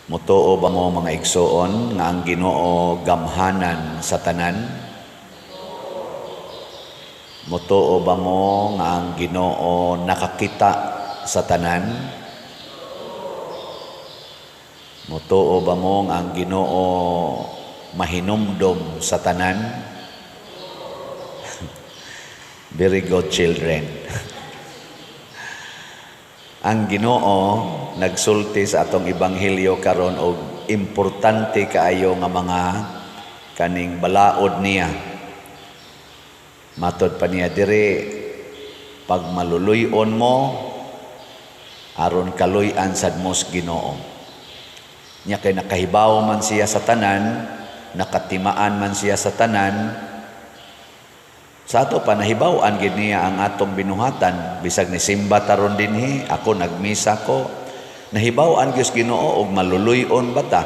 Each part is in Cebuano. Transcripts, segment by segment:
Mutuo ba mo, mga igsoon, nga ang Ginoo gamhanan sa tanan? Mutuo ba mo nga ang Ginoo nakakita sa tanan? Mutuo ba mo nga ang Ginoo mahinumdom sa tanan? Very good, children. Ang Ginoo nagsulti sa atong ebanghelyo karon og importante kaayo nga mga kaning balaod niya. Matod pa niya diri, pag maluluy-on mo aron kaluy-an sad mo sa Ginoo. Nya kay nakahibaw man siya sa tanan, nakatimaan man siya sa tanan. Sa ato pa nahibaw-an gid niya ang atong binuhatan, bisag ni simba taron dinhi, ako nagmisa ko, nahibaw-an gyud Ginoo og maluluy-on ba ta.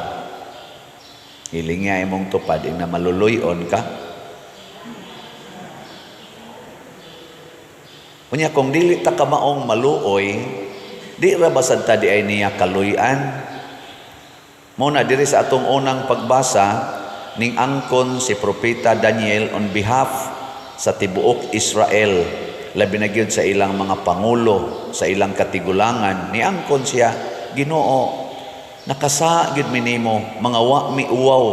Hilinga imong tupad ing na maluluy-on ka. Unya kung dili ta kamaong maluoy, di ra basad ta di ay niya kaluy-an. Mo na diri sa atong unang pagbasa ning angkon si Propeta Daniel on behalf sa tibuok Israel, labi na gyud sa ilang mga pangulo, sa ilang katigulangan, niangkon siya, "Ginoo, nakasa gyud mi nimo, mga wa mi uwaw.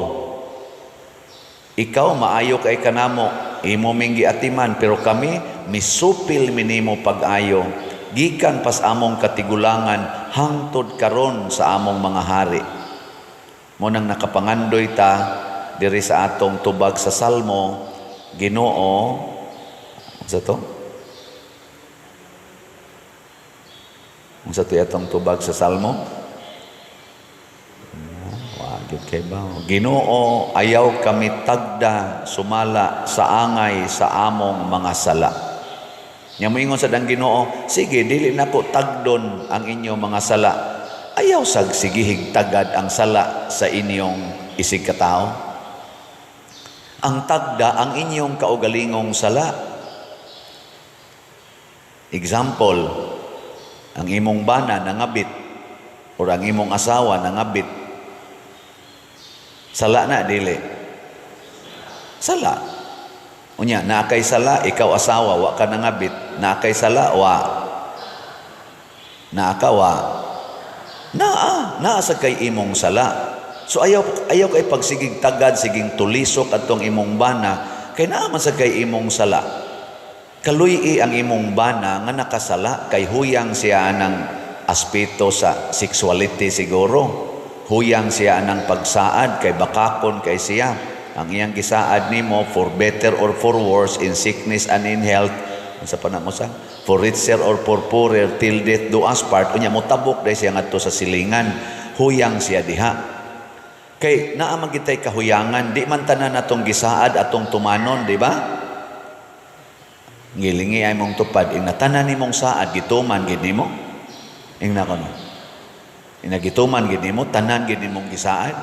Ikaw maayo kay kanamo, imo ming giatiman, pero kami misupil mi nimo pag-ayo gikan pas among katigulangan hangtod karon sa among mga hari." Mo nang nakapangandoy ta diri sa atong tubag sa Salmo, "Ginoo," sa to? Unsa to atong tubag sa Salmo? Wa gyud kay ba? "Ginoo, ayaw kami tagda sumala sa angay sa among mga sala." Nya moingon sad ang Ginoo, "Sige, dili nako tagdon ang inyong mga sala." Ayaw sag sigihig tagad ang sala sa inyong isig katao. Ang tagda ang inyong kaugalingong sala. Example, ang imong bana nangabit or ang imong asawa nangabit. Sala na dili? Sala. Unya, naa kay sala, ikaw asawa, wa ka nangabit, naa kay sala, wa. Naa ka, wa. Naa, naa sa kay imong sala. So ayaw ayaw kay pagsigig tagad, siging tulisok atong imong bana, kay naa man sa kay imong sala. Kaluy-i ang imong bana nga nakasala kay huyang siya anang aspeto sa sexuality siguro. Huyang siya anang pagsaad kay bakakon kay siya. Ang iyang gisaad nimo, "For better or for worse, in sickness and in health," unsa pa na mo sa "for richer or for poorer, till death do us part." Unya motabok dahil siya ngadto sa silingan. Huyang siya diha. Kay naa man gitay kahuyangan, di man tanan atong gisaad atong tumanon, di ba? Ngilingi ay mong tupad, ing natanan nimong saad, gituman gid nimo. Ing na kono. Ing nagituman gid nimo, tanan gid nimong gisaad.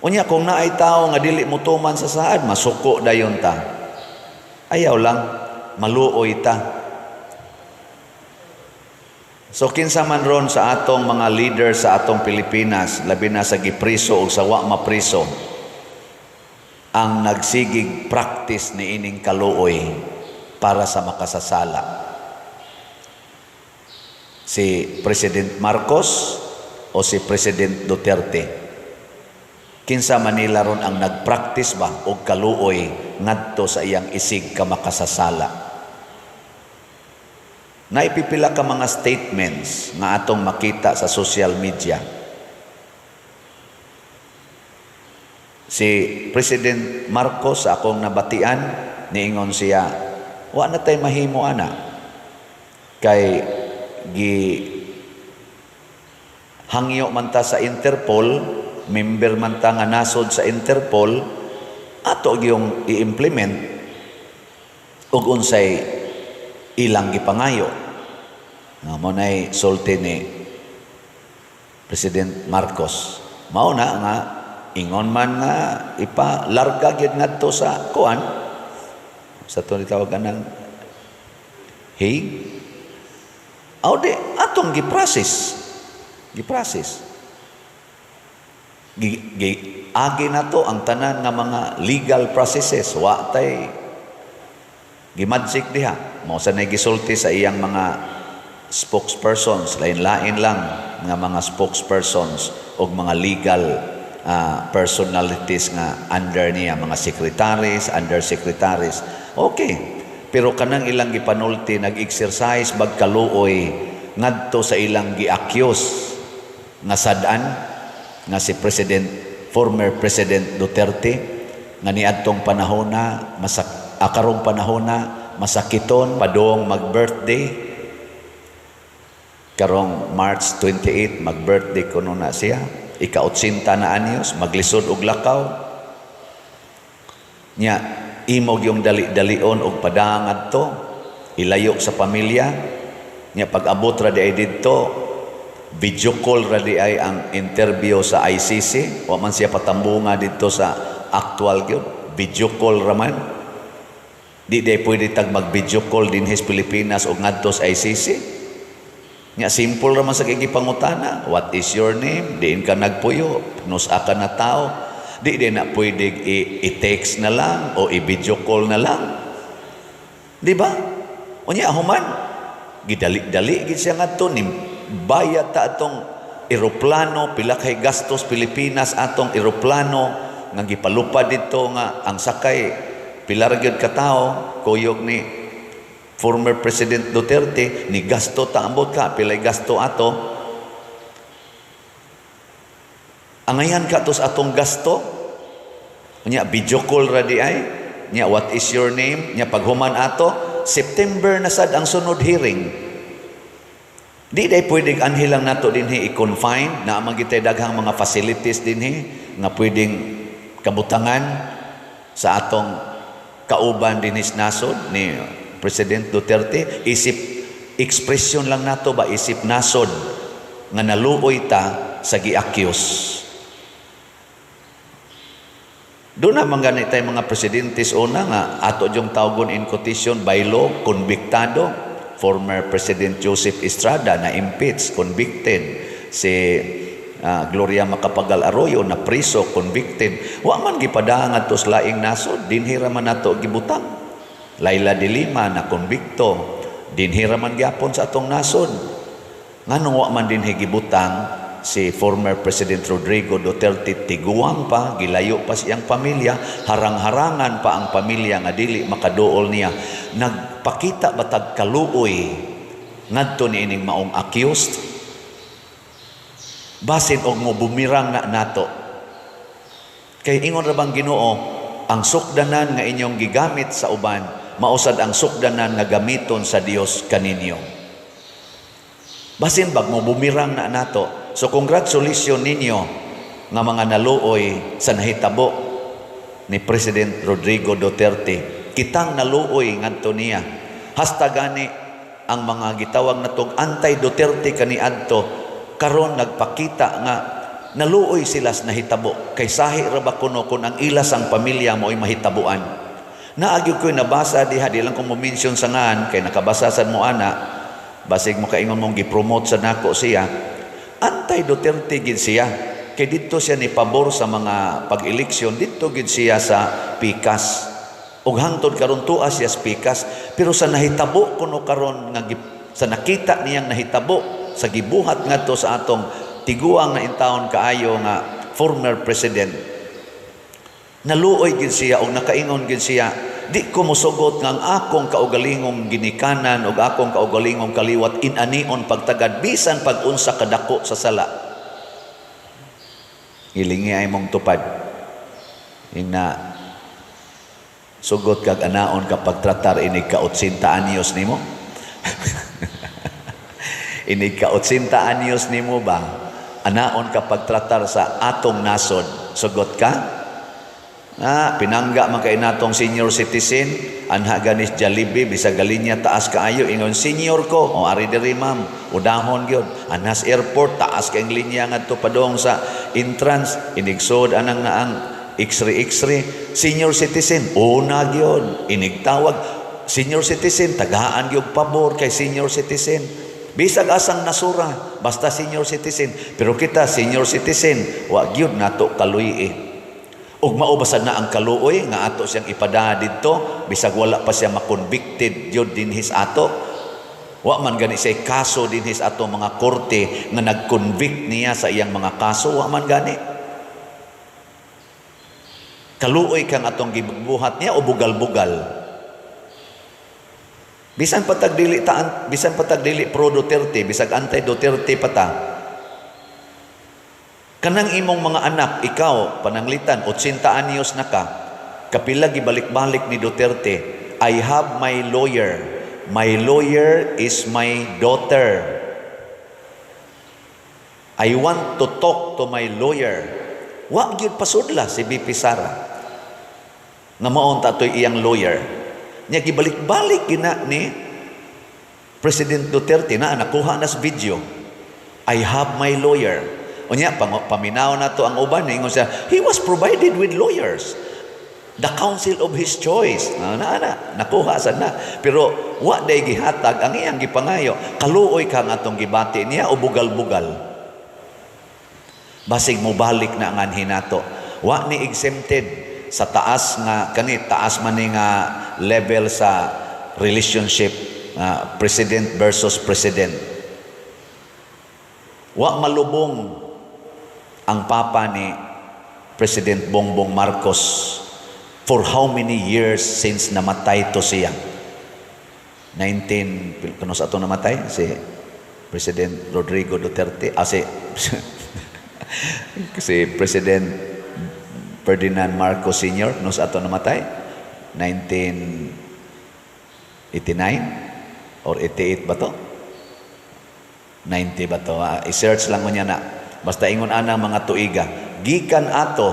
Unya kung naay tawo nga dili mo tuman sa saad, masuko dayon ta. Ayaw lang, maluoy ta. So kinsa man ron sa atong mga leader sa atong Pilipinas, labi na sa gipriso o sa wa mapriso, ang nagsigig practice ni ining kaluoy para sa makasasala? Si President Marcos o si President Duterte? Kinsa Manila ron ang nagpractice ba og kaluoy ngadto sa iyang isig ka makasasala? Naipipila ka mga statements nga atong makita sa social media. Si President Marcos, sa akong nabatian, niingon siya, "Wa na tay mahimo ana kay gi hangyo man ta sa Interpol, member man ta nga nasod sa Interpol, ato gyung i-implement ug unsay ilang gipangayo." Nga mo nay sulti ni President Marcos. Mao na nga ingon man nga ipalarga gyud ngadto sa kuan sa to tawag anang Hague. Aw di atong gi-process. Gi-process. Agi na to ang tanan nga mga legal processes, wa tay gimadsik diha. Mao sa gisulti sa iyang mga spokespersons, lain-lain lang nga mga spokespersons og mga legal personalities nga under niya, mga secretaries, undersecretaries. Okay. Pero kanang ilang gipanulti, nag-exercise bag kaluoy ngadto sa ilang gi-accuse nga sad-an nga si President, former President Duterte, nga niadtong panahona masak akarong panahona masakiton padong mag-birthday karong March 28. Mag-birthday kuno na siya, ika-80 na anyos, maglisod og lakaw nya. Imog yung dali-dalion og padang adto, ilayo sa pamilya nya. Pag abot ra di ay didto, video call ra di ay ang interview sa ICC. Wa man siya patambunga didto sa actual gyud, video call ra man. Di day pwede tag mag video call dinhi sa Pilipinas og ngadto sa ICC. Nga simple ra man sa gipangutana, "What is your name? Diin ka nagpuyo? Nusa ka na tao?" Di din na pwede i-text na lang o i-video call na lang. Di ba? Unya human, gidali-dali gid siya ngadto ni bayad ta atong eroplano, pila kay gastos Pilipinas atong eroplano nga gipalupad didto, nga ang sakay pila ra gyud ka tawo, kuyog ni former President Duterte. Ni gasto ta, ambot ka pilay gasto ato. Angayan ka to sa atong gasto. Nya video call ra di ay nya, "What is your name?" Nya paghuman ato, September na sad ang sunod hearing. Di day pwedeng anhi lang nato dinhi i-confine na man gitay daghang mga facilities dinhi nga pwedeng kabutangan sa atong kauban dinhi sa nasod ni President Duterte. Isip expression lang nato ba, isip nasod nga naluoy ta sa gi-accuse. Doon na man gani tay mga presidentes una nga ato yung tawgon in quotation by law, konbiktado. Former President Joseph Estrada na impeach, convicted. Si Gloria Macapagal Arroyo na priso, convicted. Wa man gipadaan ngadto sa laing nasod, dinhi ra man nato gibutang. Leila de Lima na konbikto, dinhi ra man gyapon sa atong nasod. Nganong wa man dinhi gibutang si former President Rodrigo Duterte? Tiguang pa, gilayo pa siyang pamilya, harang-harangan pa ang pamilya nga dili makaduol niya. Nagpakita ba tag kaluoy ngadto ni ining maong accused? Basin og mo bumirang na nato. Kay ingon ra bang Ginoo, ang sukdanan nga inyong gigamit sa uban, mausad ang sukdanan nga gamiton sa Dios kaninyo. Basin bag mo bumirang na nato. So congratulations ninyo nga mga naluoy sa nahitabo ni President Rodrigo Duterte. Kitang naluoy ngadto niya. Hasta gani ang mga gitawag natog anti-Duterte kaniadto karon nagpakita nga naluoy sila sa nahitabo, kay sahi ra ba kuno kung ang ilas ang pamilya mo ay mahitabuan. Naagyo ko'y nabasa diha, di lang ko mo mention sa ngan kay nakabasa sad mo ana, basig mo kaingon mong gipromote sa nako siya. Anti-Duterte gid siya kay didto siya ni pabor sa mga pag-eleksyon, didto gid siya sa pikas ug hangtod karon tuwa siya sa pikas. Pero sa nahitabo kuno karon nga sa nakita niyang nahitabo sa gibuhat ngadto sa atong tiguang na intawon kaayo nga former president, naluoy gid siya og nakaingon gid siya, "Di ko mosugot nga ang akong kaugalingong ginikanan ug akong kaugalingong kaliwat inanion pagtagad bisan pag unsa kadako sa sala." Ilingi ay mong tupad ina, sugot kag anaon ka pagtratar inig ka 80 anyos nimo. Inig ka 80 anyos nimo ba, anaon ka pagtratar sa atong nasod, sugot ka? Ah, pinangga man kay natong senior citizen, anha ganis Jollibee, bisag galinya taas kaayo, ingon, "Senior ko." "O ari diri, ma'am, udahon gyud." Anhas airport, taas kay ang linya ngadto padong sa entrance, inigsod anang naang x-ray x-ray, "Senior citizen," una gyud, inigtawag, "Senior citizen," tagaan gyud pabor kay senior citizen. Bisag asang nasura, basta senior citizen. Pero kita, senior citizen, wa gyud nato kaluy. Ug mao basad na ang kaluoy nga ato siyang ipada didto bisag wala pa siya ma-convicted gyud dinhi sa ato. Wa man gani siya kaso dinhi sa ato mga korte nga nag-convict niya sa iyang mga kaso, wa man gani. Kaluoy kang atong gibuhat niya o bugal-bugal? Bisan patag dili taan, bisan patag dili pro Duterte, bisag anti Duterte pa ta. Kanang imong mga anak, ikaw pananglitan 80 anyos na ka, kapila gibalik-balik ni Duterte, "I have my lawyer. My lawyer is my daughter. I want to talk to my lawyer." Wa gyud pasudla si VP Sara nga mao unta to'y iyang lawyer. Nya gibalik-balik gina ni President Duterte na nakuha na sa video. "I have my lawyer." Unya paminaw na to ang uban, ingon siya, he was provided with lawyers. The counsel of his choice. Na, na, na, nakuha sad na. Pero wa day gihatag ang iyang gipangayo. Kaluoy ka nga atong gibati niya o bugal-bugal? Basig mo balik na ang anhi nato. Wa ni exempted sa taas nga kani, taas man ni nga level sa relationship, president versus president. Wa malubong ang papa ni President Bongbong Marcos for how many years since namatay to siya. 19 kuno sa ato namatay si President Rodrigo Duterte, si President Ferdinand Marcos Sr. no sa ato namatay, 1989 or 88 ba to, 90 ba to? I-search lang mo niya na. Basta ingon ana mga tuiga gikan ato,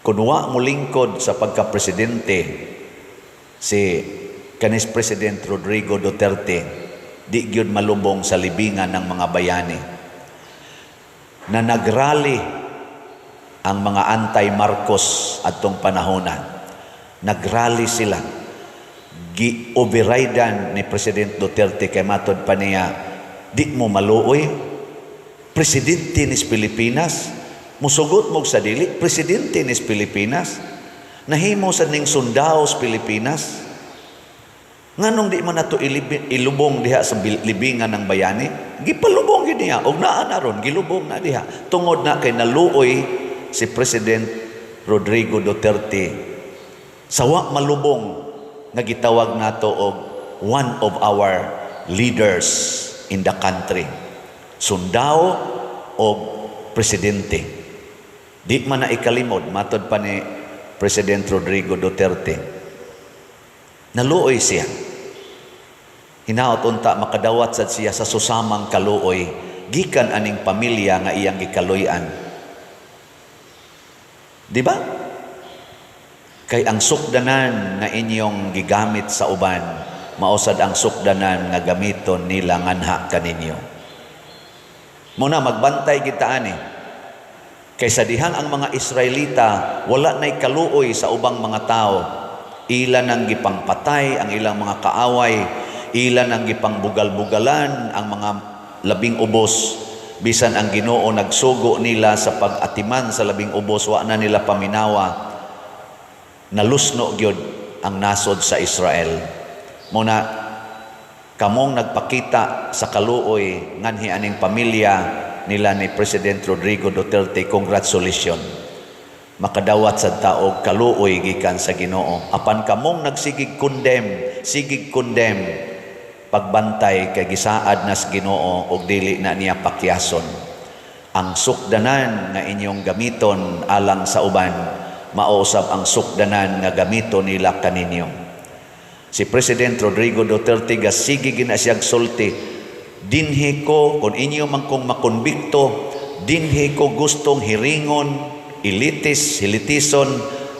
kunwa molingkod sa pagka-presidente si kanis President Rodrigo Duterte, di gyud malubong sa libingan ng mga bayani na nagrally ang mga anti-Marcos atong panahona. Nagrally sila. Gi-overridean ni President Duterte kay matod pa niya, "Di mo maluoy, presidente nis Pilipinas, musugot mo sa dili, presidente nis Pilipinas, nahimo sa ning sundaos Pilipinas. Nganong di man nato ilubong diha sa libingan ng bayani?" Gipalubong gid niya og naa na ron, gilubong na diha. Tungod na kay naluoy si President Rodrigo Duterte sa wa malubong nga gitawag nato og one of our leaders in the country. Sundao o presidente. Di man na ikalimod, matod pa ni President Rodrigo Duterte. Naluoy siya. Hinaot unta makadawat sad siya sa susamang kaluoy gikan aning pamilya nga iyang gikaluy-an. Di ba? Kay ang sukdanan nga inyong gigamit sa uban, mao sad ang sukdanan nga gamiton nila nganha kaninyo. Muna magbantay kita ani. Kay sa dihang ang mga Israelita wala na'y kaluoy sa ubang mga tao, ila nang gipangpatay ang ilang mga kaaway, ila nang gipangbugal-bugalan ang mga labing ubos, bisan ang Ginoo nagsugo nila sa pag-atiman sa labing ubos, wa na nila paminawa. Nalusno gyud ang nasod sa Israel. Muna kamong nagpakita sa kaluoy nganhi aning pamilya nila ni President Rodrigo Duterte, congratulations. Makadawat sa taog kaluoy gikan sa Ginoo. Apan kamong nagsigig condemn, sigig condemn, pagbantay kay gisaad nas Ginoo og dili na niya pakyason. Ang sukdanan nga inyong gamiton alang sa uban, mao usab ang sukdanan nga gamiton nila kaninyo. Si President Rodrigo Duterte gasige gina siyag sulti, "Dinhi ko, kung inyo man kong makonbikto, dinhi ko gustong hiringon, ilitis, hilitison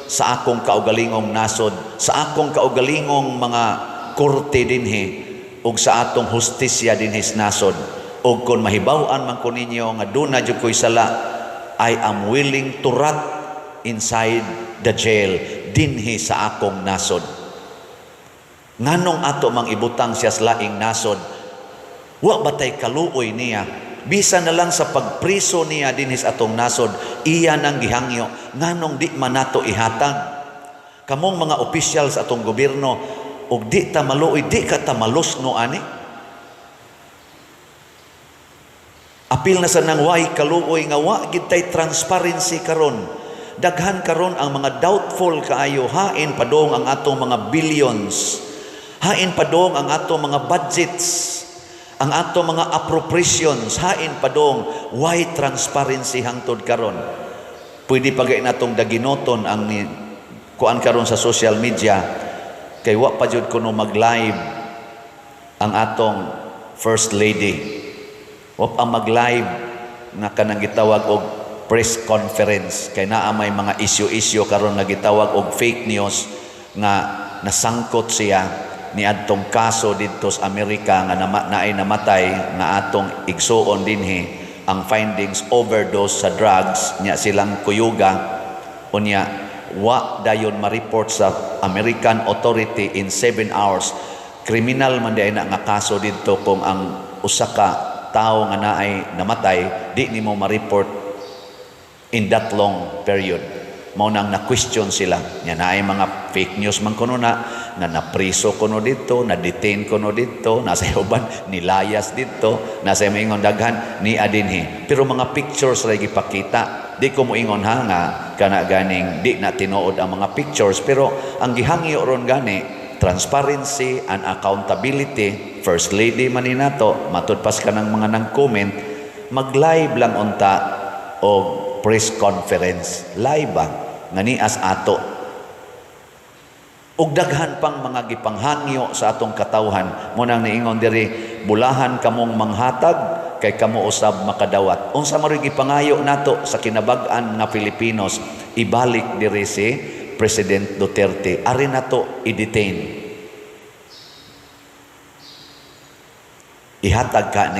sa akong kaugalingong nasod, sa akong kaugalingong mga korte dinhi, ug sa atong hustisya dinhi sa nasod. Ug kung mahibaw-an man ko ninyo nga duna jud ko'y sala, I am willing to rot inside the jail dinhi sa akong nasod." Nganong ato mang ibutang siya sa laing nasod? Wa ba tay kaluoy niya? Bisan na lang sa pagpriso niya dinhi sa atong nasod, iya nang gihangyo, nganong di man nato ihatag? Kamong mga opisyal sa atong gobyerno, ug di ta maluoy, di ka ta malusno ani? Apil na sa nang way kaluoy nga wa gid tay transparency karon. Daghan karon ang mga doubtful kaayo, hain padong ang atong mga billions, hain padong ang atong mga budgets, ang atong mga appropriations, hain padong why transparency hangtod karon. Pwede pa gay natong daginoton ang ni kuan karon sa social media, kay wa pa jud kuno mag-live ang atong First Lady. Wa pa mag-live nga kanang gitawag og press conference, kay naa may mga issue-issue karon nga gitawag og fake news nga nasangkot siya ni adtong kaso didto sa Amerika nga naay namatay nga atong igsuon dinhi, ang findings overdose sa drugs nya silang kuyuga, unya wa dayon ma-report sa American authority in 7 hours. Kriminal man diay na nga kaso didto kung ang usa ka tawo nga naay namatay, di nimo ma-report in that long period. Mao nang na-question sila. Nya naay mga fake news man kuno na nga napriso kuno didto, na-detain kuno didto, nasa uban nilayas didto, nasa maingon daghan ni adinhi. Pero mga pictures ra gipakita. Di ko moingon ha nga kana ganing di na tinuod ang mga pictures, pero ang gihangyo ron gani transparency and accountability. First Lady man ni nato, matud pas kanang mga nang comment, mag-live lang unta og press conference live ba nga nias ato. Ug daghan pang mga gipanghangyo sa atong katawhan. Mo nang niingon diri, bulahan kamong manghatag kay kamo usab makadawat. Unsa man rin gipangayo nato sa kinabag-an nga Filipinos? Ibalik diri si President Duterte, ari nato i-detain, ihatag ka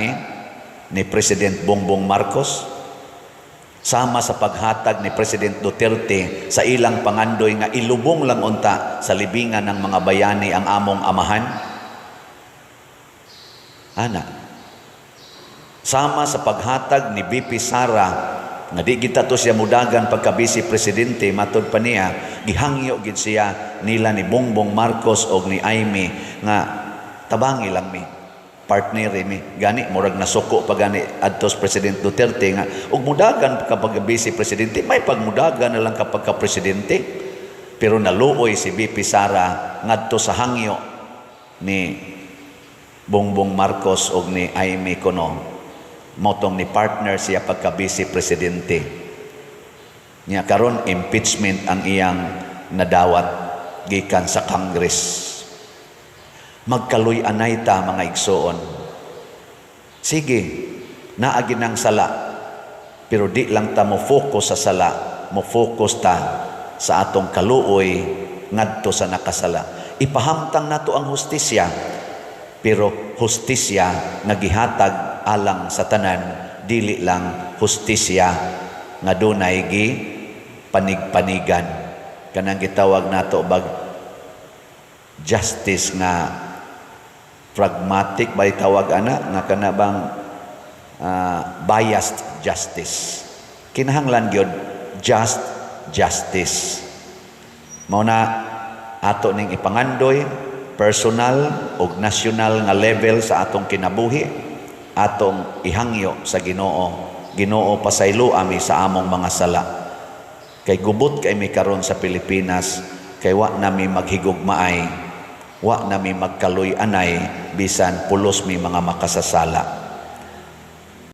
ni President Bongbong Marcos, sama sa paghatag ni President Duterte sa ilang pangandoy nga ilubong lang unta sa libingan ng mga bayani ang among amahan. Ana, sama sa paghatag ni BP Sara nga di kita to siya mudagan pagka vice presidente, matod pa niya gihangyo gid siya nila ni Bongbong Marcos og ni Amy nga tabangi lang mi, partner mi. Gani murag nasuko pa gani adtos President Duterte nga og mudagan kapag vice presidente, may pagmudagan na lang kapag ka presidente. Pero naluoy si BP Sara ngadto sa hangyo ni Bongbong Marcos og ni Amy kuno, motong ni partner siya pagka vice presidente niya. Karon impeachment ang iyang nadawat gikan sa Congress. Magkaluy-anay ta, mga igsoon. Sige, naagi ng sala, pero di lang ta mo focus sa sala, mo focus ta sa atong kaluoy ngadto sa nakasala. Ipahamtang nato ang hustisya, pero hustisya nga gihatag alang sa tanan, dili lang hustisya nga dunay gi panigpanigan. Kanang gitawag nato bag justice nga pragmatic ba tawag ana, nga kana bang biased justice. Kinahanglan gyud just justice. Mao na ato ning ipangandoy personal ug national nga level sa atong kinabuhi, atong ihangyo sa Ginoo. Ginoo, pasaylo ami sa among mga sala. Kay gubot kay mi karon sa Pilipinas, kay wa nami maghigugmaay, wa nami magkaluy-anay, bisan pulos mi mga makasasala.